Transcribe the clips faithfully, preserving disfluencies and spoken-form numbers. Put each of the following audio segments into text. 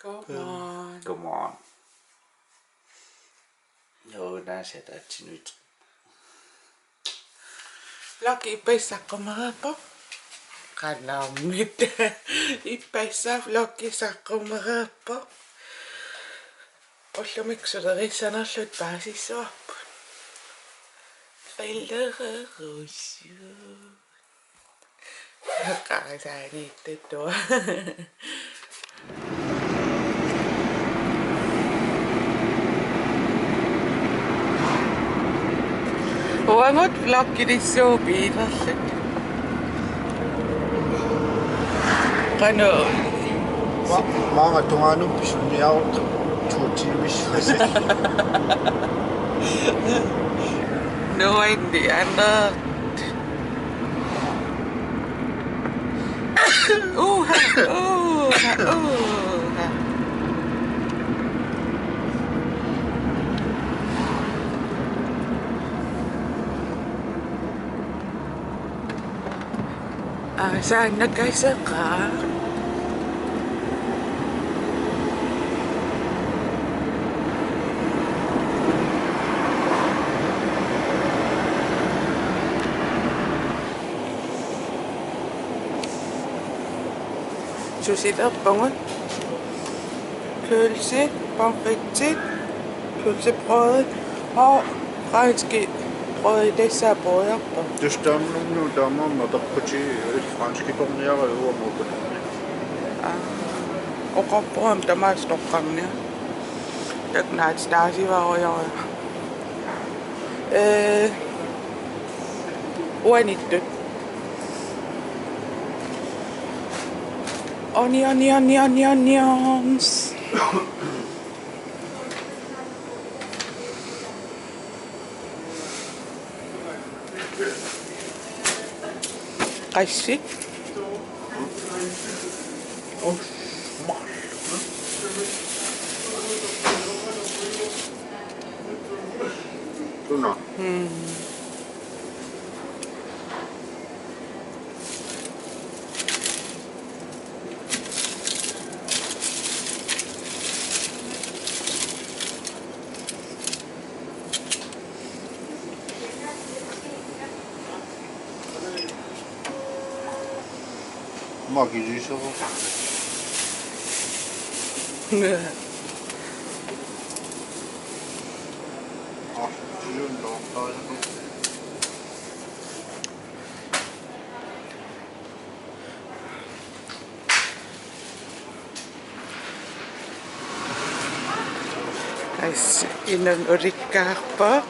Godmorgen. Godmorgen. Jo, der er sat af til nyt. Vloggi ippassaq saqqummereerpoq. Qanoq immikkut. Ippassaq vloggi saqqummereerpoq. Ullumikkut sulerissanerluta paasissavarput. Qillererussu. Qarasaaniittattua. Uagut vloggilissuupiilerluta. Qanoq? Ma-, maanga tungaanut pisuniarutta to timer. Nuanni anna. Uha, uha, uha. Aasaannakaseqaaq. Susilerpugut. Pølse, pomfritsit, pølsebrød og franske brød, det er så brød. Just dem nu, nu, der må man da putte et franske kornier og øver mod på det. Aa, oqarpoq aamma tamaasa toqqarniarlugu. Takuuk naatitaasivarujorujuk. Ee, uaniittut. Onion, onion, onion, onions. Qassit. Tuna. Mm. Makilisero. Ah, sijun dog. Ais, inunnik ulikkaarpoq.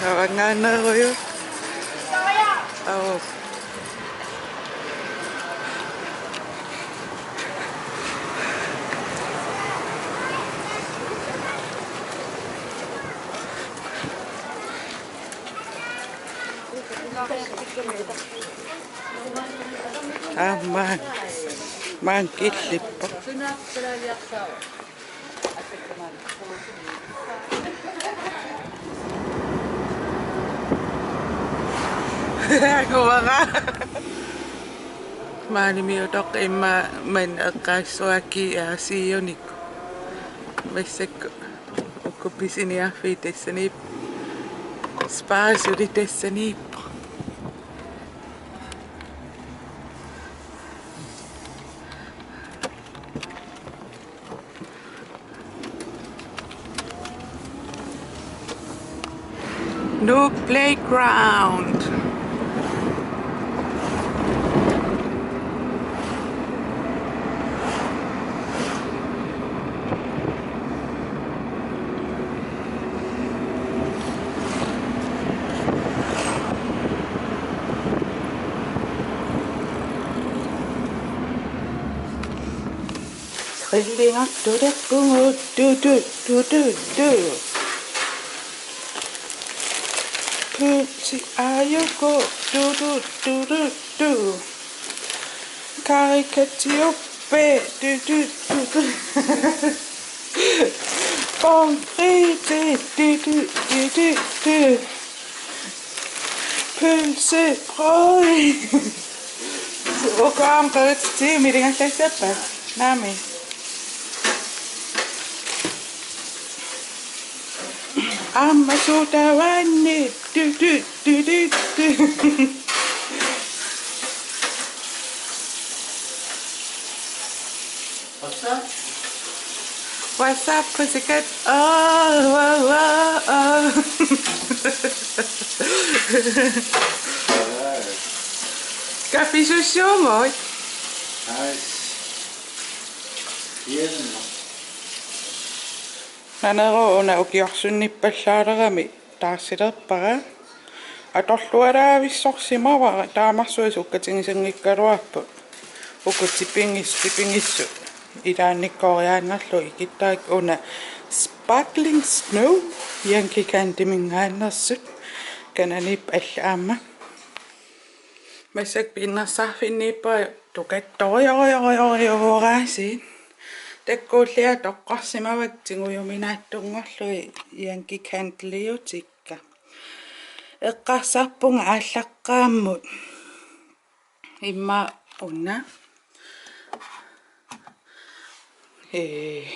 Avanngaanneerujuk. Au. Aamma. Maani killippoq. Kuara. Maanimiutoq immaqa maani eqqaassuakki aasiunik. Massakkut uku pisiniarfiit tassaniippoq. Spa suli tassaniippoq. Nuuk Playground. Trillinger, du, du, du, du, du, du, du, du. Pølse, ajuko, du, du, du, du, du. Karikatioppe, du, du, du, du. Pomfritte, du, du, du, du, du. Pølsebrød. Uku aamma qeritsi milingallassappat. Naamik. Aamma suutaavaanni. Du, du, du, du, du. What's up? What's up, pussycat? Oh, oh, oh, oh. Kaffisussiummut? Nice. Hianna. Naneru una ukiorsunnippallaalerami taarsilerpara. Atorlualaavissorsimavara, taamarsuaq sukkatigisanngikkaluarpoq. Uku tipigis-, tipigissut ilaannikkooriaannarlugit, ikittarikka una Sparkling Snow Yankee Candleminngaanneersut. Kananiip alla aamma. Massakkut pinnersarfinniippa tukattorioriorioriorioraasin. Takkuulliat toqqorsimavakka tigujuminaattunngorlugit Yankee Candliutikka. Eqqarsarpunga aallaqqaammut. Immaqa una. Ee.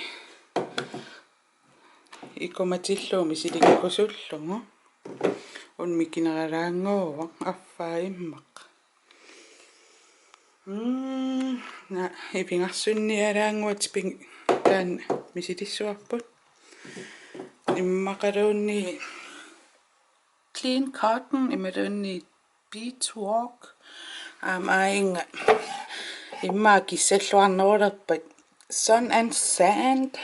Ikumatillugu misilikkusullugu. Una mikineralaannguuvoq, affaa immaqa. Mm, na, ivigarsunnialaannguaq tipig-, taanna misilissuarput. Immaqaluunniit Clean Cotton imaluunniit Beach Walk. Aamma aajinnga immaqa kissalluarnerulerpat Sun and Sand.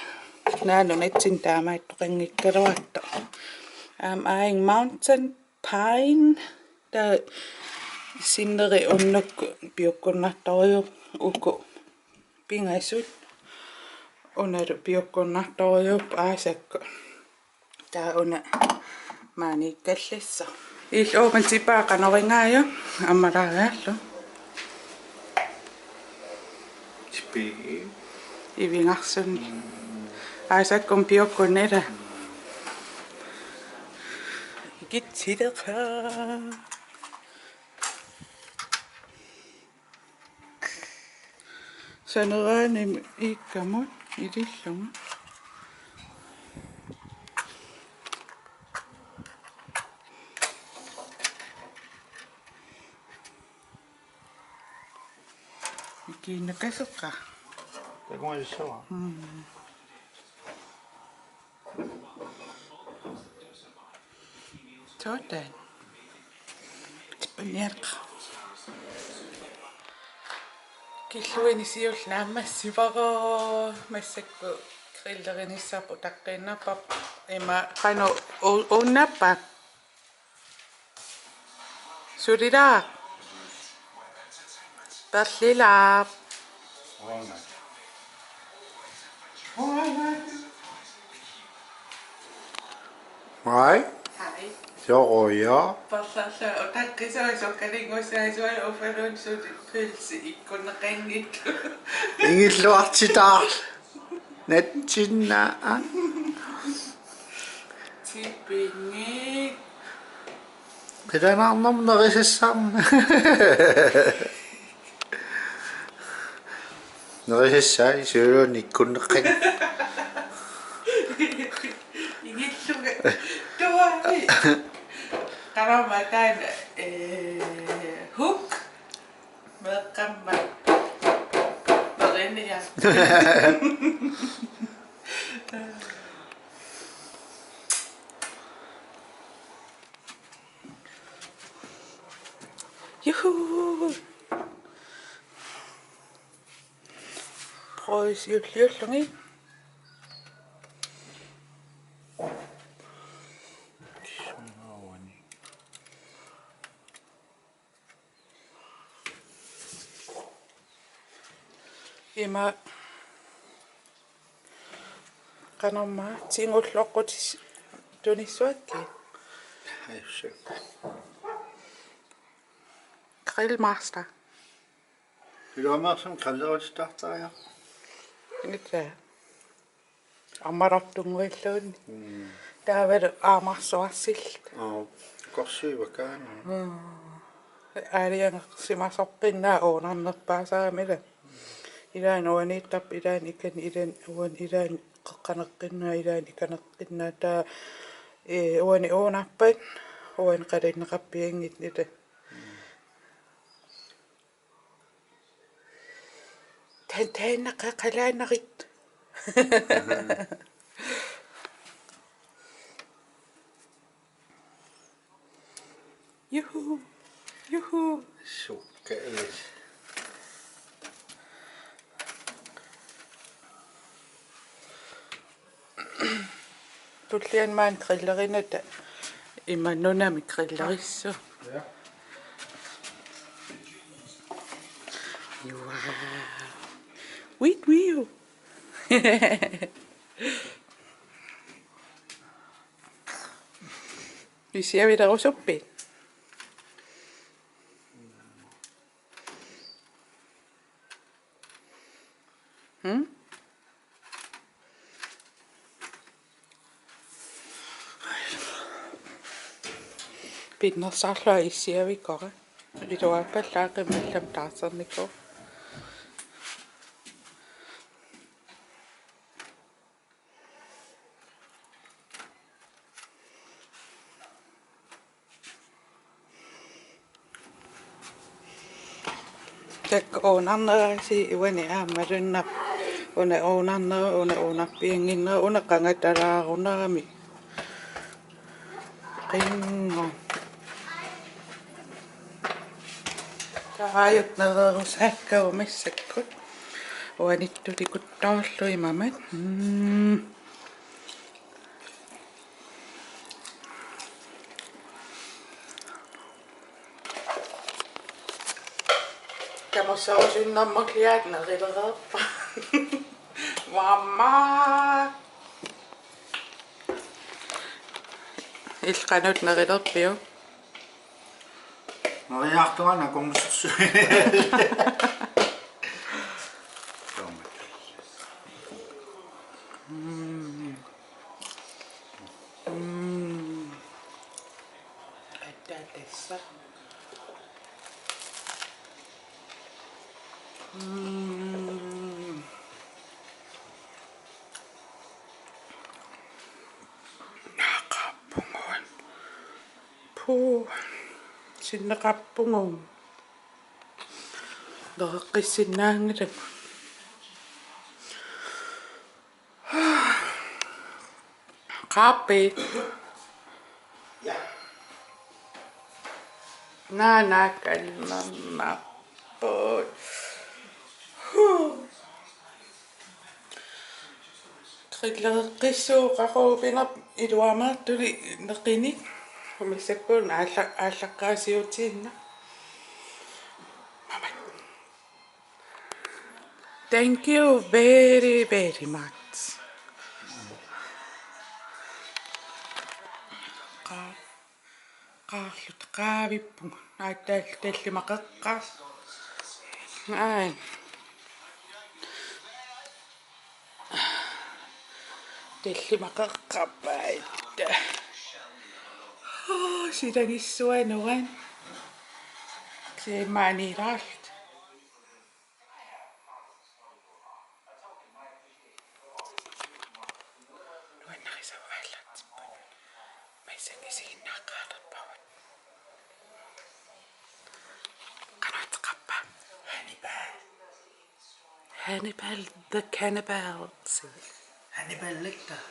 Naak nunatsinni taamaattoqanngikkaluartoq. Aamma aajinnga Mountain Pine. Taava sinneri unnukkut piukkunnartorujuupput uku pingasut. Unalu piukkunnartorujuupput aasakkut. Taava una maaniikkallassaaq. Illit uuma tipaa qanoq igaajuk, ammalaariarlu? Tipii. Ivigarsunni. Aasakkut piukkunnarpoq. Ikitsileqaaq. Saneraanimi iikkamut ilillugu. Ikiinnakaseqaaq. Takumassavara. Mm. Sådan. Tipaniarqa. Killuini siulleq naammassivara, massakkut grillerinissarput utaqqiinnarparput ima. Qanoq u-, uunnappa? Sulilaaq. Perlilaaq. Hej. Hej. Soorujussuaq. Perlerlunga utaqqisuusoq kalingusaasual ufaluun suli pilsi ikkunneqanngitsoq. Ingilluartitaarlu. Natsinnaa. Tipinngit. Qilanaarnarmut nerisassarma. Nerisassai siuluunniit ikkunneqanngilaq. Ingilluga. Tuami. Qanormaa taanna, eh, hook. Meeqqamma. Merinia. Juhu! Prøv siulliullugit. Ima qanormaa tigulloqqutis tunissuakkit? Ajussu. Grillmaster. Iluamaarsun kallerutitaartariaq. Ingatsaa. Ammarartunnguilluunniit. Mm. Taavalu aamarsuarsilluta. Aa, korsiivakaana. Mm. Aalajangersimasoqqinnaa uunarnerpaasarami ila. Ilaanni uaniittarpoq, ilaanni ikani, ilaanni uani, ilaanni qeqqaneqqinnaa, ilaanni ikaneqqinnaa, taava, ee, uani uunarpat, uani qalinneqarpianngitsoq ila. Taanna, taanna qaqalaannarit. Juhu. Juhu. Sukka is. Tulliani maani grillerinata ima nunami grillerissaaq. Ja. Juaa. Wit wiu. Issiavilerusuppit? Hmm? Pinnersarlunga issiavikora. Iluappallaaqimmallam taarsernikuu. Taakku uunarnerasi uani aamma malunnarpoq. Una uunarnera, una uunarpiannginnera, una qangatalaarunarami. Qinngor. Taajut nererusaakkagut massakkut. Uaniittulikuttoorlugit mamat. Mm. Tamussarusunnermulliaat nerilereerpara. Mamma. Illit qanoq nerilerpiuk? Neriartuana kongsussu. Mm. Mm. Attaatassa. Mm. Naaqaappunguit. Puu. Sinneqarpungu. Nereqqissinnaanngilagut. Qaappi. Naanaakannernapput. Grilleqqissuuqaruupinerp iluamaartuli neqinik. Massakkut aalla-, aallaqqaasiutiinnaq. Mamat. Thank you very, very much. Qa-, qaarluta qaavippugut. Aatsaat tallimat qeqqaat. Ai. Tallimat qeqqappaat. Uu, silagissuanuan. Siammaaniilaarluta. Nuannarisavaallatsipput. Massakkut isiginnaaqqaartarpagut. Qanoq ateqarpa? Hannibal. Hannibal the Cannibal. Hannibal Lecter.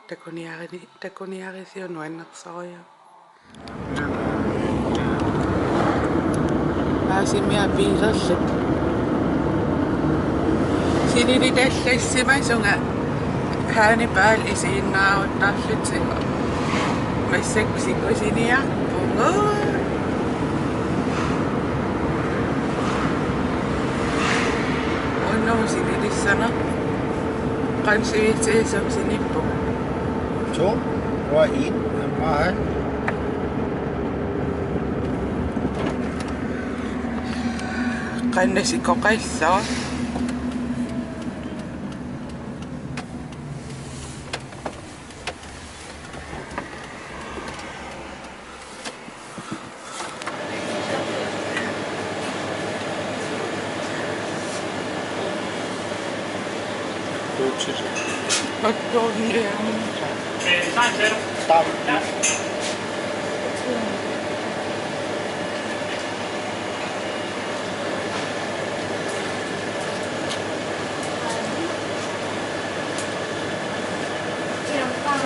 Takuniarini-, takuniarisiuk nuannersorujuk. Aasimiaq piilerluta. Sinilittallassimasunga Hannibal isiginnaaruttarlutigu. Massakkut sikusiniarpugut. Unnugu sinilissanerpoq. Qanoq sivitseesum sinippugut? To og en. Meget. Qanoq sikoqassaaq? Hotdogimik. Taam.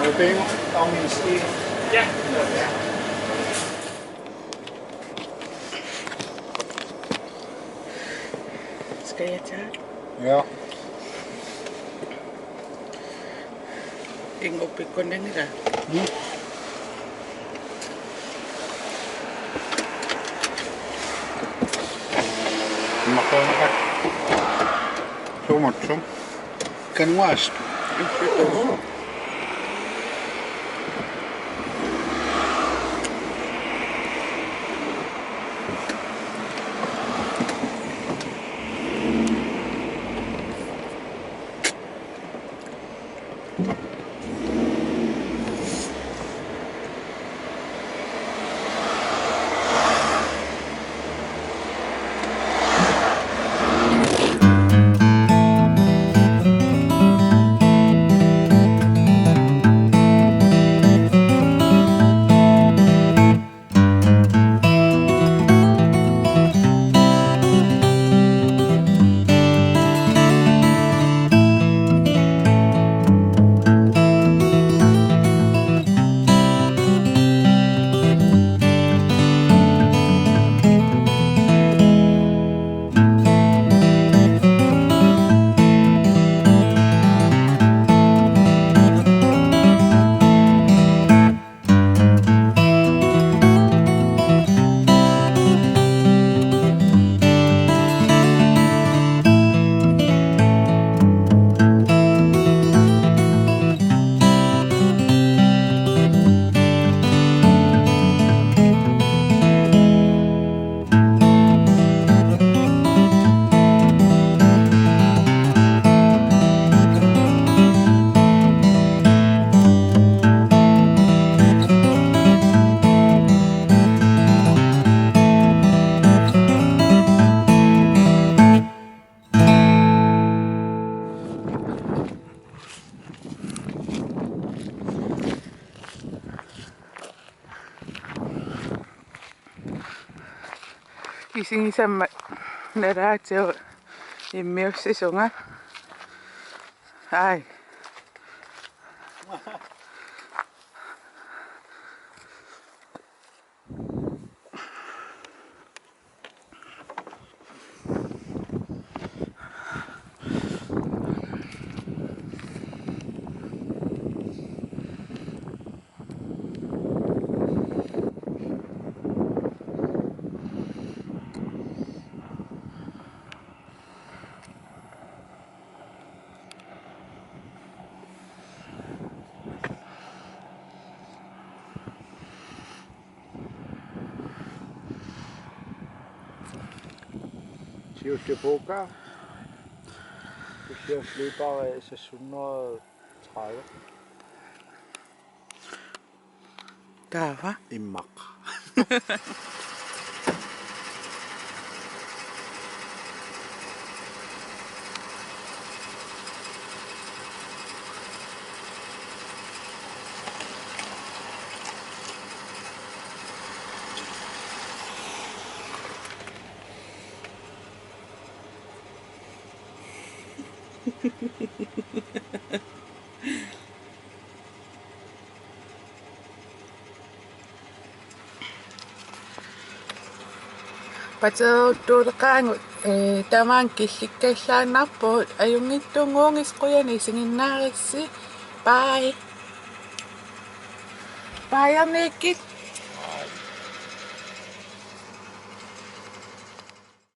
Hoping, onion skin. Ja. Skal jeg tage? Ja. Ingen opikkunnanngilaq. Mm. Maqaanaqaat. Suumatsum. Kanguas. Isigisammat nalaatigut immiussisunga. Ai. Siulleq puukka. Siulleq løber, øh, seks hundrede tredive. Taava. Immaqa. Pateruttuuleqaagut, ee, tamaanga killikkallaannarpugut, ajunngitsunnguugisi, qujanaq isiginnaaritsi. Bye. Bye, Annikki.